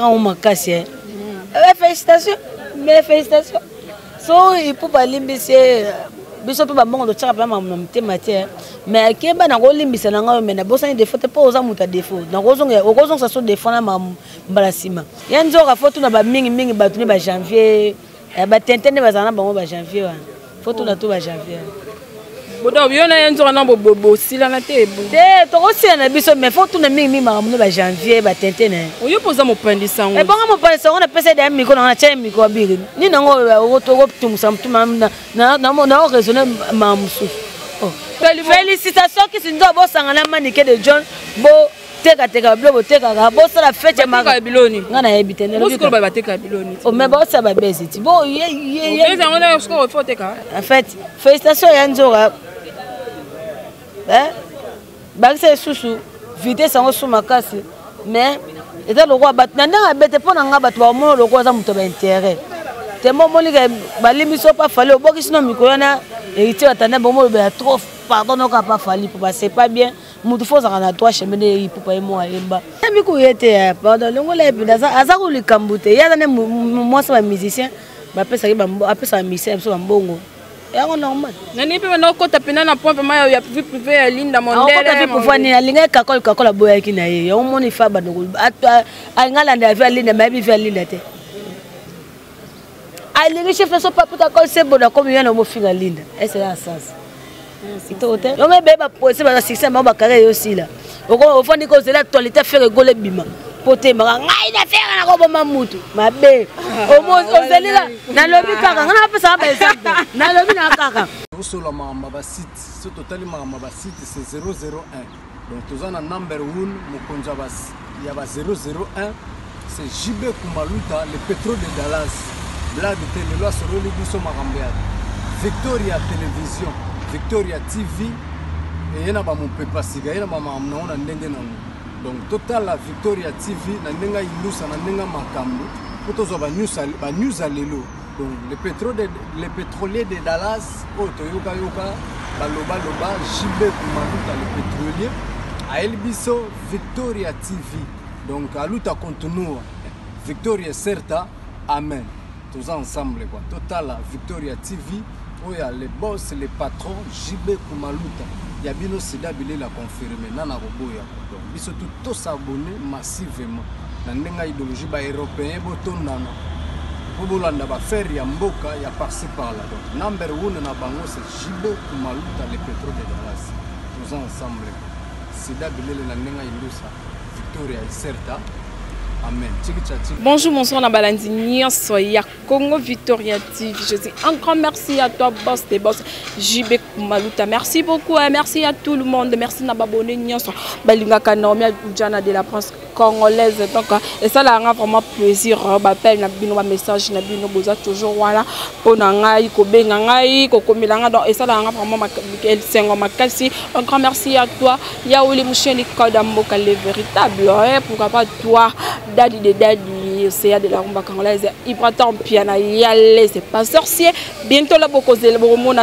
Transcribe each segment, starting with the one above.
Yango makasi eh. Félicitation, mais félicitation. So Ipupa alimbisi ye, biso mpe bambongo totyaka mpe makambo na motema te, mais keba nakolimbisa na ngai, mais nabosani défaut te, mpo oza moto ya défaut, okozongisa so défaut na mbala nsima ya nzoka. Fo tuna bamingimingi bato ne bajanvier, batente nde bazala na bango bajanvier wana, fo tuna to bajanvier. Donc yo na ye nzoka na bosilana te? Te, tokosila na biso, mais fo tuna mingimingi makambo no bajanvier, batente na ye. Oyo mpo oza mopanzi sango. Ebongo mopanzi sango, napesa ye micro nanga, natya ye micro, abiri nini yango okotumbusa motuma nao raisonne makambo mosusu. Félicitation kisi nzo bosanga na Manike de John, botekateka bilo, botekaka, bosala fete. Biloni. Nga nayebi te. Bateka biloni. Mais bosala babese ti bo. En fait, félicitation ya nzoka, bakisa lisusu vitesse yango su makasi, mais eza lokola bato na ndenge abete mpo na nga, bato bakomona lokola aza moto ya baintérêt te. Mo omonike balimi so pa Fally, obokisi no mikolo wana, Héritier batanda bongo, olobela trop pardon noka pa Fally, po c'est pas bien. Motu fo ozalaka na droit chemin nde Ipupa ye mo ayemba miku ye te. Pardon, longola ye mpenza, aza ko likambo te. Ye aza nde mwasi bamusicien, bapesaki, apesaka musicien ya biso bambongo yango normal. Nani mpe banda okota mpena na point vraiment ya vie privée ya Linda? Mondele vie privée nini? Alingaki Kakol, Kakol aboyaki na ye. Yango moni fa bando alinga alanda ya vie alinda, mayebi vie alinda te. Alingi chef na so papi Kakol se bona komi yana mofinga Linda, ese ya sens kitoko te. Yango ebeye baprocès, baza succès bango, bakare yo sila, ofandi kozela actualité Ferre Gola ebima po te maka ngai na Ferre nakoboma mutu mabe. Ozelila, nalobi kaka ngai napesaka baexemple, nalobi na kaka. Osola makambo ya basite, so totali makambo ya basite, c'est 001. Donc toza na number 1, mokonzi ya ba 001, c'est JB Kumaluta, le pétrole de Dallas. Blague te, lelo asololi biso makambo ya Victoria Télévision, Victoria TV eye na bamopepa sika, ye na bamakambo nango na ndenge nango. Donc totala Victoria TV na ndenge ayindusa, na ndenge makambo, mpo tozwa banews ya lelo. Donc le pétrolier de Dallas oyo toyokayoka balobaloba, JB Kumaluta le pétrolier ayeli biso Victoria TV. Donc aluta continua, Victoria certa, amen. Toza ensemble quoi. Totala Victoria TV oyo ya le boss, le patron JB Kumaluta ya bino, sida bilela confirme nana koboya. Donc biso tu tosabonner massivement na ndenge ya idéologie. Baeuropéen botondana mpo bolanda baaffaire ya mboka ya par-ci par-là. Donc number one na bango, c'est JB Kumaluta le pétrole de Dallas. Toza ensemble, sida bilele na ndenge ya indusa, Victoria Iserta, amen. Tiki tcha tiki. Bonjour, bonsoir na balandi nyonso ya Congo Victoria TV. Je dis un grand merci à toi, boss des boss, JB Maluta. Merci beaucoup, hein. Merci à tout le monde. Merci na babone nyonso. Balingaka Naomi Oudjana de la Prince congolaise. Donc, et ça, là, vraiment plaisir. Bappel na bino, ba message na bino, boza toujours voilà. Po na ngai, ko benga ngai, ko komela nga. Donc, et ça, là, vraiment esengo makasi. Un grand merci à toi, Yaouli Moucheni Kodamboka, le véritable. Hein, pourquoi pas toi, Daddy de Daddy, Océa de la rumba congolaise, Ibrahim Piana Yale, c'est pas sorcier. Bientôt là, beaucoup de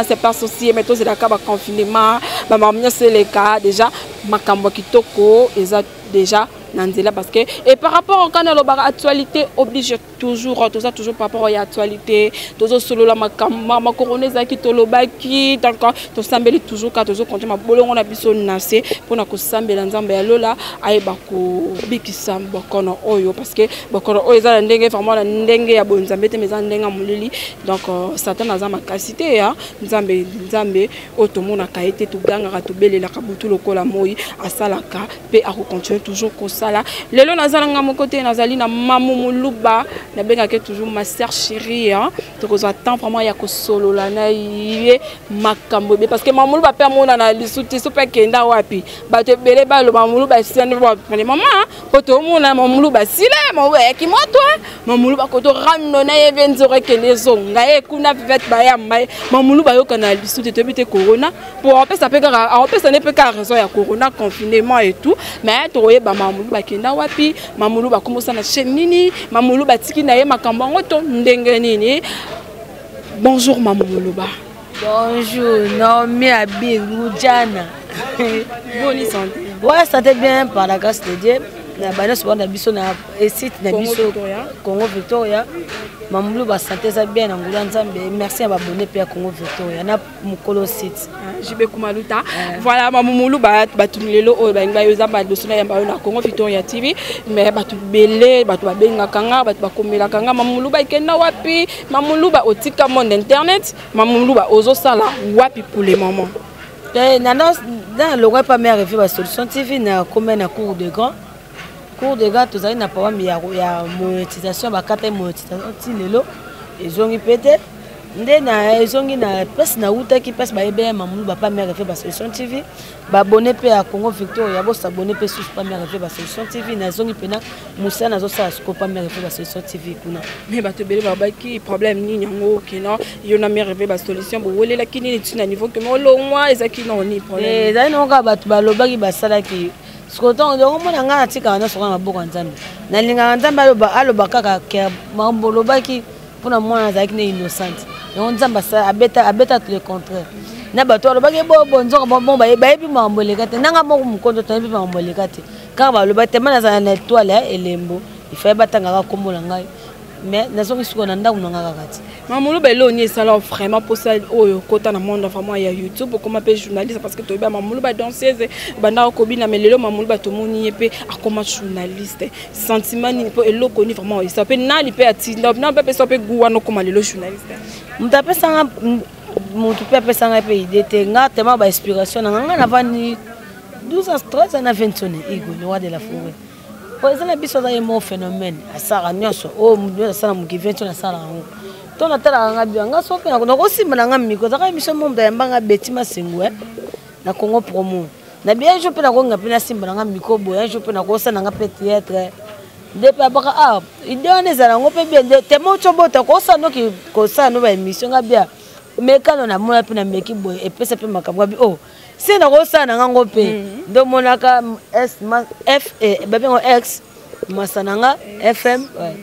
c'est pas sorcier, mais tout c'est la confinement, ma maman, c'est le cas déjà, makambo kitoko, eza déjà na nzela, parce que et par rapport au canal actualité oblige toujours, toza toujours par rapport ya actualité, tozosolola makambo makorona ezalaki, tolobaki. Donc tosambeli toujours kaka, tozokonte mabolongo na biso na se mpona kosambela Nzambe ya lola ayeba kobikisa bokono oyo, parce que bokono oyo eza na ndenge vraiment na ndenge ya bonzambe te, mais eza na ndenge ya molili. Donc Satan aza makasi te ya Nzambe. Nzambe oyo tomonaka ye te, togangaka, tobelelaka butu lokola moi, asalaka mpe akocontinue toujours kosala. Lelo naza na nga moko te, nazali na Mamu Moluba, nabengaki toujours ma sœur chérie, hein. Tokozwa temps vraiment ya kosolola na ye makambo ebe, parce que Mamu Moluba mpe amonana lisu te, so mpe akenda wapi, bato ebele baloba Moluba esila nde mama, po tomona Mamu Moluba asila, Mamu ayaki moto, Mamu Moluba koto rando na ye mpe nzoro ekende ezonga ye kuna vivete bayamba ye. Mamu Moluba ayokana lisu te, toyebi te corona po apesa mpe kaka, akopesa nde mpe kaka raison ya corona, confinement et tout, mais tokoyeba Mamu Moluba akenda wapi, Mamu Moluba akomosala na chaîne nini, Mamu Moluba atiki na ye makambo yango to ndenge nini. Bonjour Mamu Moluba. Bonjour Naomi Abir Moudjana. Bonne santé? Ouais, santé bien, par la grâce de Dieu. Na banyonso bana biso na site na biso Congo Victoria. Mamulu ba santé eza bien na ngulu ya Nzambe. Merci ya babone mpe ya Congo Victoria na mokolo site. Ah, JB Kumaluta. Voilà, Mamulu ba bato lelo oyo balingi bayo eza badoso na yamba na Congo Victoria TV, mais bato bele, bato babengaka nga, bato bakomelaka nga Mamulu ba ekenda wapi? Mamulu ba otika monde internet, Mamulu ba ozosala wapi pour le moment? Eh, na na longwa pa mère evi ba solution TV na kombe na cours de grand. Cours de grand tozali na problème ya monétisation, bakata monétisation ti lelo ezongi pe te. Nde na ezongi na place na utaki place bayebela Mamulu ba pa mère evi ba solution TV. Ba abonné pe ya Congo Victoria bo s'abonner pe sous pa mère evi ba solution TV na zongi pena musa na zo sala siko pa mère evi ba solution TV kuna. Mais bato ebele babaki problème nini yango okena yo na mère evi ba solution bowelelaki nini ti na niveau ke molongwa ezalaki nao nini problème? Eh, ezali nango kaka bato balobaki basalaki sikoyo ntango yango mona ngai natikaka nyonso kaka na maboko ya Nzambe. Nalingaka Nzambe aloba kaka ke makambo olobaki mpona mwana azalaki ne innocente. Yango Nzambe abeta tout le contraire. Na bato balobaki bobo nzoka bon bayebi makambo eleka te. Nanga moko mokonzo toyebi makambo eleka te. Kaka balobaki te mana nazala na étoile ya elembo, il fallait batangaka kombo na ngai. Mais nazongi sikoyo na ndako na ngai kaka te. Maman Muluba, eloko nini esala vraiment mposa oyo okota na monde vraiment ya YouTube, okoma mpe journaliste, parce que toyebi Maman Muluba danseuse bandaka kobina, mais lelo Maman Muluba tomoni ye mpe akoma journaliste. Sentiment nini mpo eloko nini vraiment esala mpe nani mpe atinda nani mpe apesa mpe goût wana okoma lelo journaliste? Moto apesanga moto mpe apesanga mpe idée te. Nga tellement ba inspiration na nga, nga navandi 12 ans, 13 ans na 20 ans, Igo, le roi de la forêt. Po eza na biso aza ye moko phénomène, asala nyonso oyo moto nyonso asala moki 20 ans asala yango. To natalaka nga bia nga soki nakosimba na nga micro, ezalaka émission moko moto ayamba nga Betty Masengo, na Congo Promo. Na bien un jour mpe nakonga mpe nasimba na nga micro boye, un jour mpe nakosala na nga mpe théâtre. Nde mpe abaka, ah, idée wana ezala yango mpe bien, nde temo otyo bota, kosala noki, kosala no ba émission nga bia. Mekano na mona mpe na meki boye, epesa mpe makambo nga bi, oh, se nakosala na nga ngo mpe. Nde omonaka S, ma, F, E, babengo X, masa na nga, FM, ouais.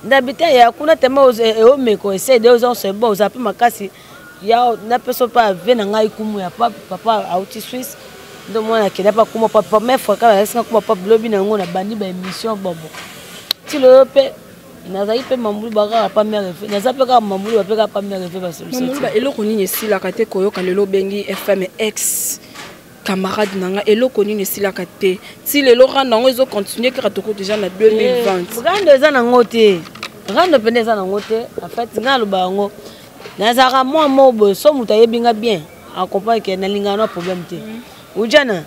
Ndabi te ya kuna tema omeko, essaye de oza c'est bon, oza mpe makasi. Ya napesa mpe ave na ngai kumu ya papa, papa auti Suisse. Nde omona nakenda mpe akuma papa, première fois kaka nalakisi nga kuma papa, lobi na yango nabandi ba émission bobo. Ti lelo mpe nazali mpe Mamulu ba kaka pa mère Efe, naza mpe kaka Mamulu ba mpe kaka pa mère Efe ba solution. Mamulu ba eloko nini esilaka te koyoka lelo obengi FM ex camarade na nga, eloko nini esilaka te ti lelo rando yango ezo continuer kaka toko déjà na 2020. Eh, rando eza nango te, rando mpenza eza nango te. En fait nga naloba yango nazalaka mwa moko boye, so moto ayebi nga bien acomprendre ke nalingaka na problème te. Ujana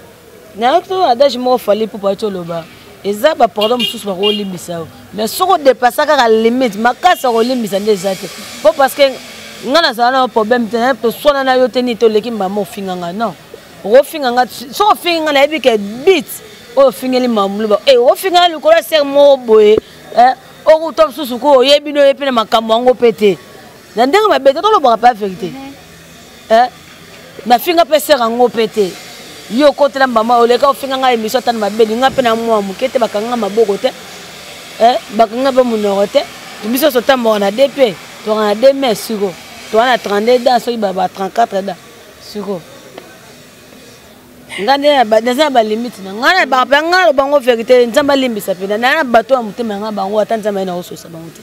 nayoki to adage moko Fally Ipupa auti oloba, eza ba pardon mosusu bakolimbisa yo, mais soki odepasa kaka limite makasi ya kolimbisa nde eza te. Po parce que nga nazala na problème te, nayebi toswana na yo te, nini toleki mbama ofinga nga, non, okofinga nga, soki ofingi nga nayebi ke bit oyo ofingeli Mamulu ba, eh, ofinga nga likolo ya ser moko boye, eh, okuta mosusu ko oyebi no ye mpe na makambo yango mpe te na ndenge mabe te, tolobaka mpe ya vérité. Eh, nafinga mpe ser yango mpe te, yo okotela mbama oleka ofinga ngai émission ata na mabe, linga mpe na mwa moke te, bakanga maboko te, eh, bakanga mpe monoko te. Biso nyonso totamboka na DP, toka na 2 mai siko toa na 32 da soki ba 34 da siko nga nde naza na balimite na ngai, na baka mpe ngai naloba yango vérité, Nzambe alimbisa mpenza na na bato ya motema ya ngai bango, ata Nzambe aye na kososa bango te,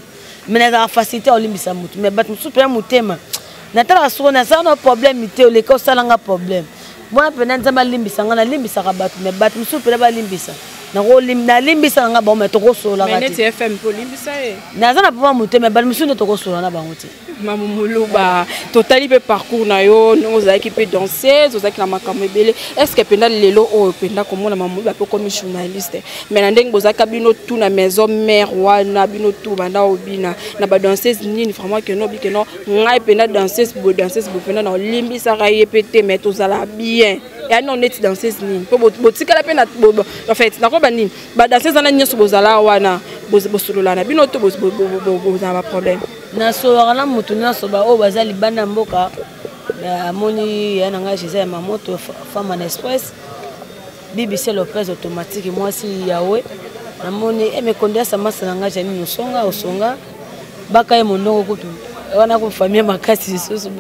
mais nazalaka facilité ya kolimbisa motu, mais bato mosusu mpenza motema natalaka soko nasala na problème te, oleka osala nga problème wana mpenza Nzambe alimbisa ngai, nalimbisaka bato, mais bato mosusu mpenza balimbisa nalimbisa na ngai bango, mais tokosololaka te. Neti FM mpe olimbisa ye? Naza na problème motema, bato mosusu nde tokosolola na bango te. Mamu Muluba, totali mpe parcours na yo ndenge ozalaki mpe danseuse, ozalaki na makambo ebele. Est ce que mpenza lelo oyo mpenza komona Mamu Muluba mpe okomi journaliste, mais na ndenge bozalaka bino tout na maison mère wana, bino tout banda obina na ba danseuse nini vraiment ke no bike no ngai mpenza danseuse boye, danseuse boye mpenza na olimbisaka ye mpe te, mais tozala bien ya non neti danseuse nini mpo botikala mpe na en fait nakoba nini ba danseuse wana nyonso bozala wana bosolola na bino to bozala ba problème? Nasololaka na motu nyonso baoyo baza libanda ya mboka, amoni ya na ngai Jésus ya Mamoto, femme en express, BBC Lopez automatique, mwasi Yahweh, namoni mekonde ya samasa na ngai Janine Osonga, Osonga baka ye mondongo kutu wana ko famille makasi lisusu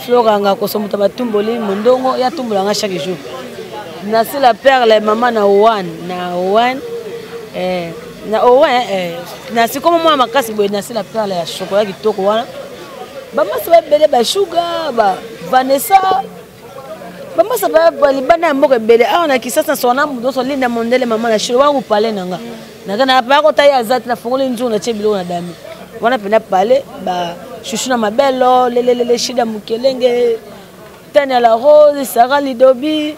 Flora nga kosomuta batumboli mondongo ya tumbola nga chaque jour. Nasila Perle, mama na Owan, na Owan, eh, na Owan, eh, na sikomo mwana makasi boye Nasila Perle ya chocolat kitoko wana. Bamasa babele ba Sugar, ba Vanessa, bamasa ba libanda ya mboka ebele awa na Kisasa na sona mutu nyonso Linda Mondele mama na Shilo wana kupale na nga. Na kana pa ko tayi azati na fongoli nzungu na tie biloko na dami. Wana pena pale ba chouchou na mabelo lelelele shida mukelenge Tania la Rose, Sarah Lidobi,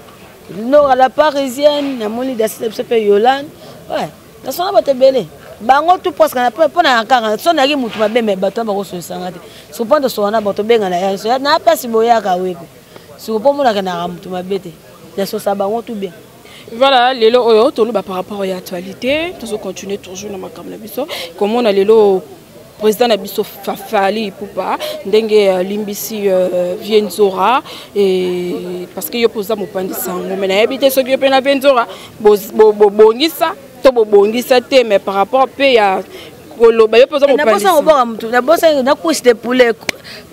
Nora la Parisienne, namoni Dasila biso mpe Yolande. Ouais, nasona bato ebele. Bango tout presque na mpo na kaka so nayaki motu mabe me bato wana bakosolisanga te. Soko mpo tosola na bato bengana ya so na place boyaka wepe. Soko mpo monaka naka motu mabe te. Nasosa bango tout bien. Voilà, lelo oyo toloba par rapport ya actualité, tozo continuer toujours na makambo na biso. Komona lelo président na biso Fally Ipupa ndenge alimbisi vie Nzora et parce que yo poza mopanzi sango mais nayebi te soki yo pe na vie Nzora bobongisa to bobongisa te mais par rapport pe ya koloba yo poza mopanzi sango. Nabosa mutu nabosa na couche de poulet,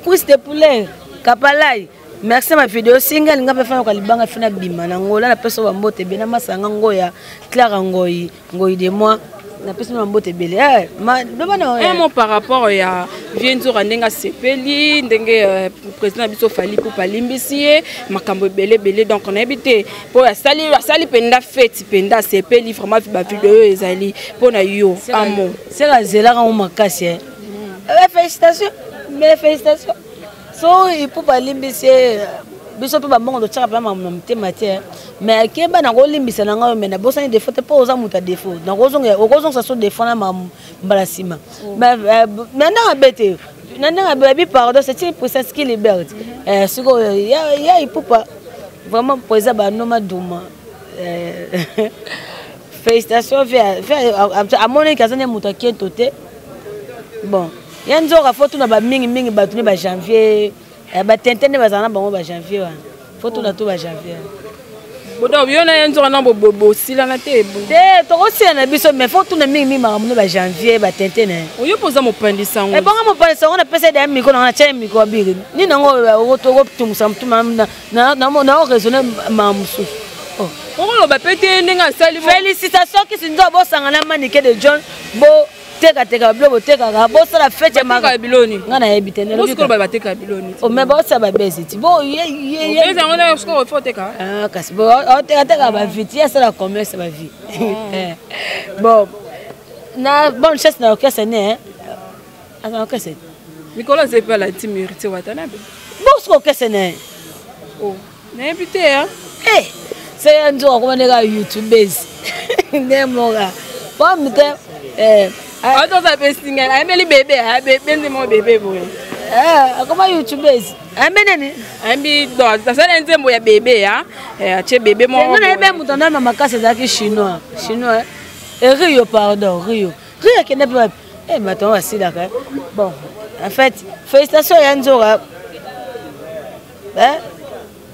couche de poulet kapalai. Merci ma vidéo singa linga pe fana kalibanga fina bima na ngola na peso ba mbote bena masanga ngoya Clara Ngoyi Ngoyi de moi na peso ba mbote bele eh ma loba na un mot par rapport ya vie Nzora ndenge asepeli ndenge président biso Fally Ipupa limbisi ye makambo ebele ebele donc on a évité po asali asali penda fête penda asepeli vraiment ba vidéo ezali pona yo un mot. C'est la zela ka makasi eh. Eh, félicitations mais félicitations so Ipupa limbisi biso mpe bambongo totiaka mpe makambo na motema te mais keba nakolimbisa na ngai mais nabosani défaut te mpo oza moto ya défaut okozongisa so défaut na mbala nsima mais na ndenge abe te na ndenge abe abi pardon, c'est une puissance qui libère. Sikoyo ya Ipupa vraiment président banoma duma, félicitations amonaki aza nde moto akento te. Bon, ya nzoka fo tuna bamingimingi bato nde bajanvier batente nde bazala na bango bajanvier wana fo tuna to bajanvier. Donc yo na ye nzoka na bosilana te? Te, tokosila na biso mais fo tuna mingimingi makambo nde bajanvier batente na ye. Oyo mpo oza mopanzi sango. Ebongo mopanzi sango napesa ye micro nanga natya ye micro abiri nini yango okotumbusa motuma na oraisonne makambo mosusu. Okoloba pe te ndenge asali. Félicitation kisi nzo bosanga na Manike de John botekateka bilo botekaka bosala fête. Batekaka biloni? Nga nayebi te. Batekaka biloni? Mais bosala babesi ti bo. Yango na sikoyo faut oteka. Kasi otekateka bavie ti asala commerce bavie. Bon, na bonne chance na orchestre ne aza orchestre. Mikolo aza epe alati mérité Watanabe. Bosiko orchestre ne. Nayebi te. Se ya nzoka koma ndeka youtubese nde moka pomme te. Otoza mpe singa ayembeli bebe bebe nde mo bebe boye. Akoma youtubese ayembe nini? Ayembi donc asali nzembo ya bebe ya atie bebe moko. Nga nayebi moto andama makasi ezalaki chinois chinois e Rio, pardon, Rio. Rio akende mpe wapi? Bato yango basilaka. Bon, en fait félicitation ya nzoka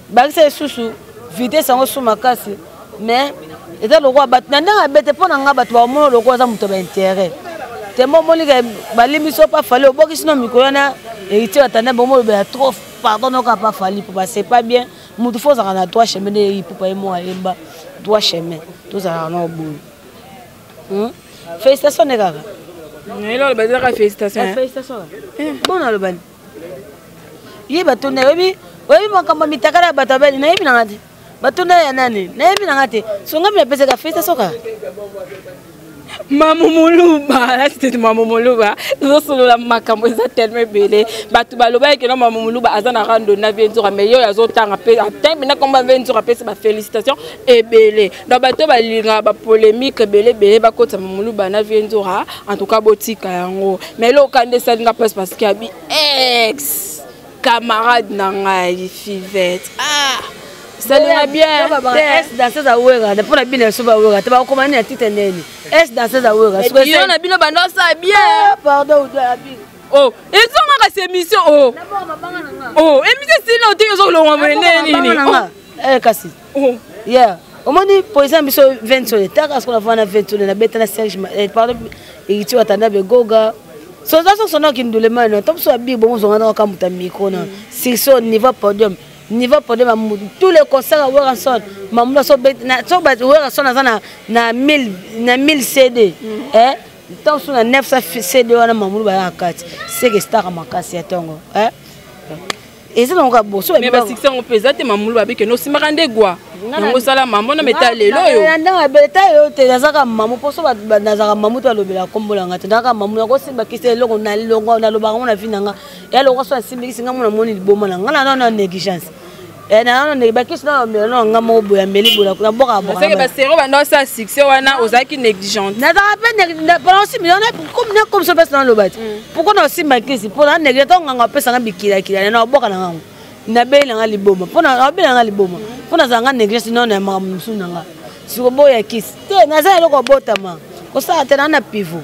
bakisa lisusu vitesse yango su makasi mais eza lokola bato na ndenge abe te mpo na nga bato bakomona lokola aza moto ya baintérêt te mo omonike balimbi so pa Fally obokisi no mikolo wana héritier batanda bongo olobela trop pardon noka pa Fally po c'est pas bien. Motu fo ozalaka na droit chemin nde Ipupa ye moko ayemba droit chemin tozalaka na oboye. Félicitation nde kaka. Eloko bazalaka félicitation. Félicitation bon alobani ye batonda oyebi oyebi makambo ya mitakala ya bato abeli nayebi nanga te batunda ya nani nayebi nanga te songa mi napesaka félicitation kaka. Mamu Moluba nasitete Mamu Moluba tozosolola makambo eza tellement ebele. Bato balobaki keno Mamu Moluba aza na rando na vie nzoka mais ye oyo azotanga mpe atangi mpena komba vie nzoka apesi bafélicitation ebele. Donc bato balingaka bapolémique ebele ebele bakotisa Mamu Moluba na vie nzoka, en tout cas botika yango. Mais eloko nde esalinga mpasi parce que abi ex camarade na ngai Fivette, ah, salinga bien. Ex danseuse awera mpona bino so bawera te bakokoma nini na titre neni ex danseuse awera? Yo na bino bandosa bien. Pardon. Oh, ezongaka si émission oh oh émission sina ote ozolongwa boye nde nini? Kasi yeah, omoni poison biso 20 sole taka sikola vana 20 sole nabeta na Serge, pardon, héritier watanda begoga soza so sona kindule mano to biso abi bongo zonga na kamuta micro na sur niveau podium. Niveau podium ya tous les concerts ya Werrason, Mamulu so Werrason aza na 1000, na 1000 CD, eh ntango so na 900 CD wana Mamulu baya kati, seke star makasi ya ntongo, eh eza nango kaka boso. Mais basuccès yango mpe eza te. Mamulu babike nosimbaka nde gwa yango osala mambo na meta lelo oyo. Ndenge abeta yo te, nazaka mamu mpo so nazalaka mamu te, balobela kombo na nga te. Nazaka mamu, nakosimba kisi eloko nalongo nalobaka ngo na vie na nga ya lokwa. So asimbikisi nga, mona moni liboma na nga na négligence nano bakisi na na nga moko boye ameli boye nabwaka. Basero banda osala succès wana, ozalaki négligente? Nazalaka mpe mpona osimbi nakomisa mpesi naloba te. Pourquoi na osimba kisi? Mpo na néglige ntango nganga apesanga bikilakila na obwaka na ngango, nabeli nanga liboma, mpo nabeli nanga liboma, mpo nazalanga négligence nano ya makambo mosusu na nga. Sikoboya kisi te, naza eloko obotama kosala te, naa na pivot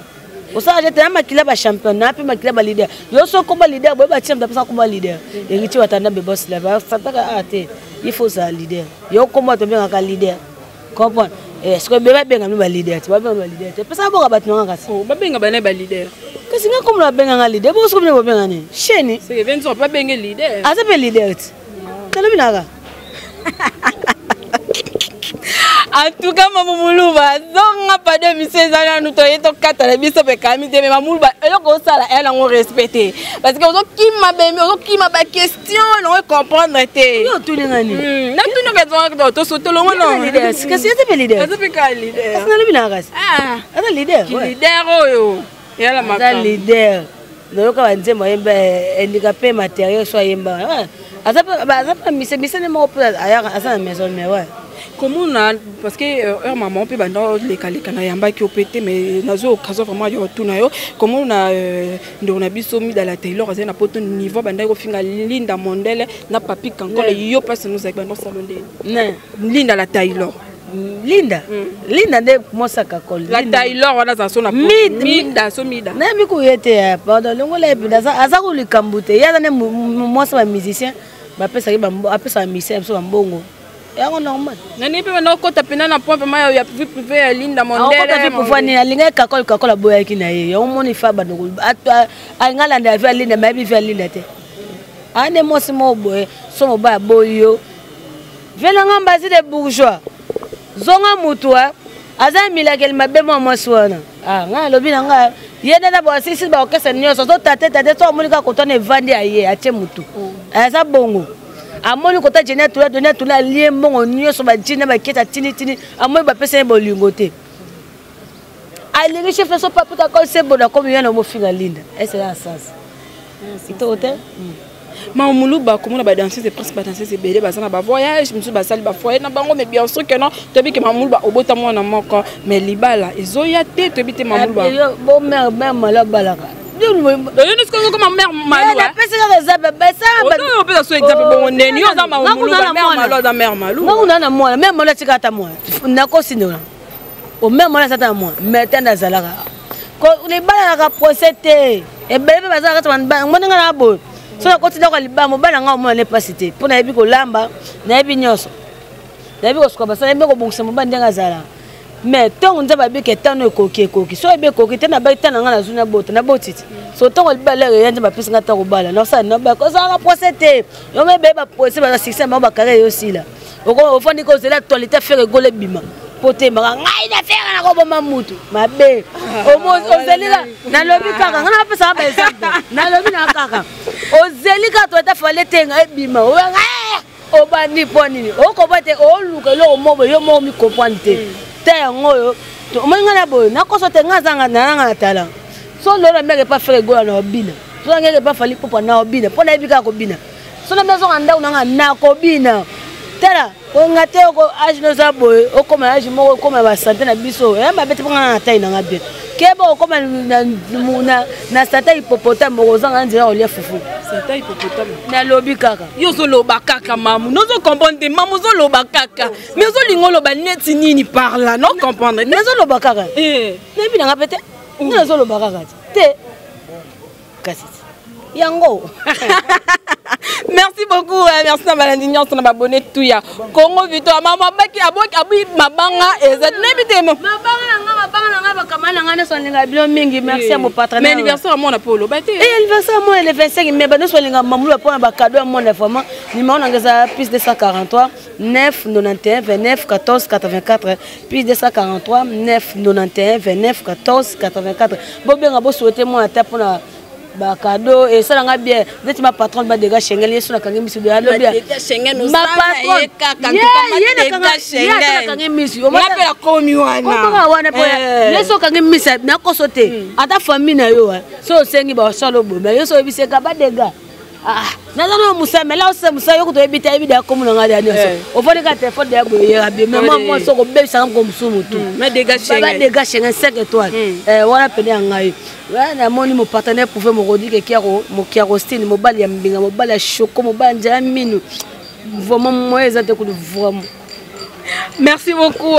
kosala te, na makila bachampion, na mpe makila baleader. Yo so komba leader boye, batia moto apesa komba leader, Héritier Watanda bebos la basantaka a te. Il faut ozala leader, yo komba tobengaka leader, comprendre? Sikoyo be babenga mi baleader te, babenga baleader te, pesa boka bato nanga kasi. Babenga bana baleader. Kasi nga komona babenganga leader bongo, soki bino bobenga nini chaîne? Babenge leader. Aza mpe leader te, nalobi naka. En tout cas, Mamu Muluba, zonga pa de monsieur eza nanu toye tokata na biso mpe kami te. Me Mamuluba, eloko osala eya nango respecté, parce que ozokima bemi, ozokima baquestion nango comprendre te. Yo otuninga nini? Natunaka tosotolongo. Kasi eza mpe leader. Aza mpe kaka leader. Kasi nalobi naka, kasi aza leader. Leader oyo eyala. Aza leader. Nayoka banzembo ayemba, handicapé matériel so ayemba, aza mpe mise mise moko mpe aza na maison mais ouais. Komona, parce que heure maman mpe banda olekaleka nayambaki yo mpe te, mais nazwi occasion vraiment yo otuna yo. Komona ndeko na biso Midala Taylor azali na poto, niveau bandaki kofinga Linda Mondele na Papi Kankole, yo mpasi nozalaki banda osalo ndeni Linda la Taylor? Linda, Linda nde mosaka kol. La Taylor wana aza so na Mida, so Mida. Nayebi koye te, pardon, longola ye. Aza ko likambo te, ye aza nde mwasi bamusicien bapesaki, apesaka musicien ya biso bambongo yango normal. Nani mpe banda okota mpena na point vraiment ya vie privée ya Linda Mondele? Vie privée nini? Alingaki Kakol, Kakol aboyaki na ye. Yango moni fa bando alinga alanda ya vie Alinda, mayebi vie Alinda te. Ane mwasi moko boye so mobali aboyi yo, vie nanga mbasi de bourgeois, zonga mutu aza milakeli mabe. Mwa mwasi wana, ngai alobi na ngai, ye nde na boasisi baorchestre nyonso azotate tate. So amoni kaka kotwana evandi, aye atie mutu aza bongo. Amoni kota jeni atula doni atula, alie mbongo nyonso, bajini na baketi, atinitini, amoni bapesa ye bolingo te, alingi chef na so Papika kol se bona komi yana mofinga Linda. Ese ya sens kitoko te. Ma Moluba, komona badanseuse, presque badanseuse ebele baza na bavoyage, mosusu basali bafoyer na bango. Mais bien sûr que non, toyebi ke Mamoluba obota mwana moko, mais libala ezoya te, toyebi te Mamoluba. Bo mare mare malo abalaka. Koma mare Malu. Napesi kaka exemple. Opesa so exemple bongo ndeni yo oza Mamoluba, mare Malu aza mare Malu. Nga na mwana mare Malu atika ata mwana, nakosindona o mare Malu aza ata na mwana, mais te nazalaka libalanaka procès te. Ebele mpe baza na kati moni nga na boye. So nakoti ndako ya libala, mobali na nga omona ne mpasi te, mpo nayebi kolamba, nayebi nyonso, nayebi kosuka basala, nayebi kobongisa mobali ndenge azalaka. Mais ntongo Nzambe abiki etano ekoki, ekoki. So oyebi ekoki te, nabai ta na ngai, nazwi nabota, naboti ti. So ntongo libala eya, Nzambe apesi ngai ntango kobala, nasala nabala. Kozalaka procès te. Yango ebeye baprocès, baza succès bango, bakare yo osila, ofandi kozela actualité Ferre Gola ebima po te maka ngai na Ferre nakoboma mutu mabe. Ozeli, nalobi kaka ngai napesaka baexemple, nalobi na kaka ozeli kaka toeta fale te ngai ebima obandi mpo nini okoba te, oluka eloko moko yo moko micomprendre te te. Yango oyo omoni ngai na boye, nakoso te, ngai azanga nanga na talent. So lelo nameke epa Ferre Gola na obina, so nangeke epa Fally Ipupa na obina, mpo nayebi kaka kobina. So nambi azonga ndako nanga nakobina. Tala konga te, age noza boye, okóma age moko, okóma basante na biso ya mabe te, mpo nga na tai nanga bien. Keba okóma na sata hippopotame, okozanga nzela kolia fufu. Sata hippopotame. Nalobi kaka. Yo ozoloba kaka, mamu, nozocomprendre te. Mamu, ozoloba kaka, mais ozolinga oloba neti nini par là? No comprendre. Nazoloba kaka, nayebi nanga mpe te, nga nazoloba kaka te kasi. Yango. Merci beaucoup, hein, merci na balandi nyonso na babone tout ya Congo Victoire. Mama baki aboki abi mabanga eza nayebi te mabanga na nga, mabanga na nga, bakama na nga nyonso alinga bino mingi. Merci ya mopatronne. Mais anniversaire ya mwana mpo oloba te. Eh, anniversaire ya mwana le 25 mai, ba nyonso balinga mamulu mpona bacadeau ya mwana. Vraiment, numéro na nga eza plus 243 9 91 29 14 84, plus 243 9 91 29 14 84. Bobenga, bosouhaite mwana ata mpona bacadeau, esalanga bien. Neti ma patronne badega Schengen, ye so nakangi misu, alobi nakangi misu wana po ye so okangi misu, nakoso te. Ata famille na yo so osengi basala oboma ye, so oyebiseka badega naza na mosala mela osala mosala yo kutu oyebi te, ayebi deya komo na ngai deya nyonso. Ofandi kaka telefone deya boye, yeka bien. Mais mwa mwasi okobebisaka moko mosusu motu badega Schengen 5 étoiles wana pene ya ngai. Namoni mo partenaire prouvé mokodike kiako mokiakostine, mobali ya mbinga, mobali ya shoko, mobali ya nzela minu. Vraiment, moyen eza te kutu, vraiment. Merci beaucoup,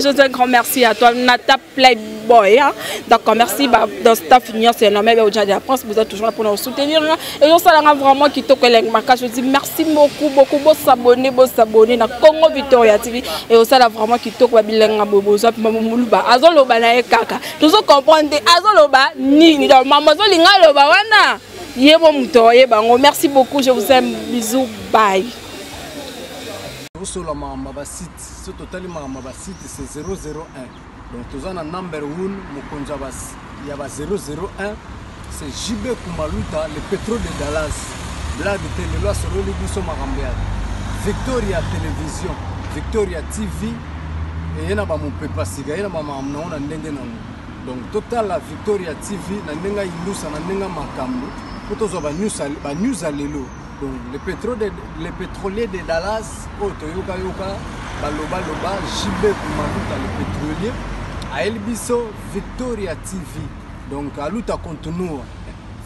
José. Un grand merci à toi, Nata Playboy. Hein. D'accord, merci. Bah, dans staff Union, c'est normal, au de la France, vous êtes toujours là pour nous soutenir. Hein. Et on s'en vraiment qui Je dis merci beaucoup, beaucoup. Bon s'abonner, bon s'abonner dans Congo Victoria TV. Et on s'en vraiment qui toko bilenga bobo, zop mamuluba. Azoloba na kaka. Tous comprendre, azoloba ni donc maman zolinga loba wana. Yebo muto yebango. Merci beaucoup, je vous aime. Bisous, bye. Tosola makambo ya basite. So totali makambo ya basite, c'est 001. Donc toza na number 1, mokonzi ya ba 001, c'est JB Kumaluta, le pétrole de Dallas. Blague te, lelo asololi biso makambo ya Victoria Télévision, Victoria TV. Eye na bamopepa sika, ye na bamakambo nango na ndenge nango. Donc totala Victoria TV na ndenge ayindusa, na ndenge makambo, mpo tozwa banews ya lelo. Donc le pétrolier de Dallas oyo toyokayoka balobaloba, JB Kumaluta le pétrolier ayeli biso Victoria TV. Donc aluta continua,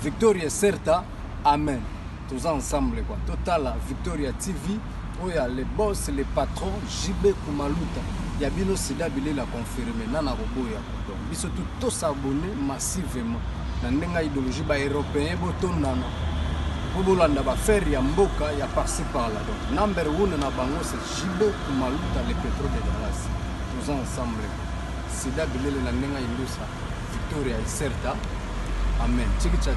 victoria certa, amen. Toza ensemble quoi. Totala Victoria TV oyo ya le boss, le patron JB Kumaluta ya bino, sida bilela confirme nana koboya. Donc biso tu tosabonner massivement na ndenge ya idéologie. Baeuropéen botondana mpo bolanda baaffaire ya mboka ya par-ci par-là. Donc number one na bango, c'est JB Kumaluta le pétrole de Dallas. Toza ensemble, sida bilele na ndenge ya indusa, victoria ecerta, amen. Chiki cha.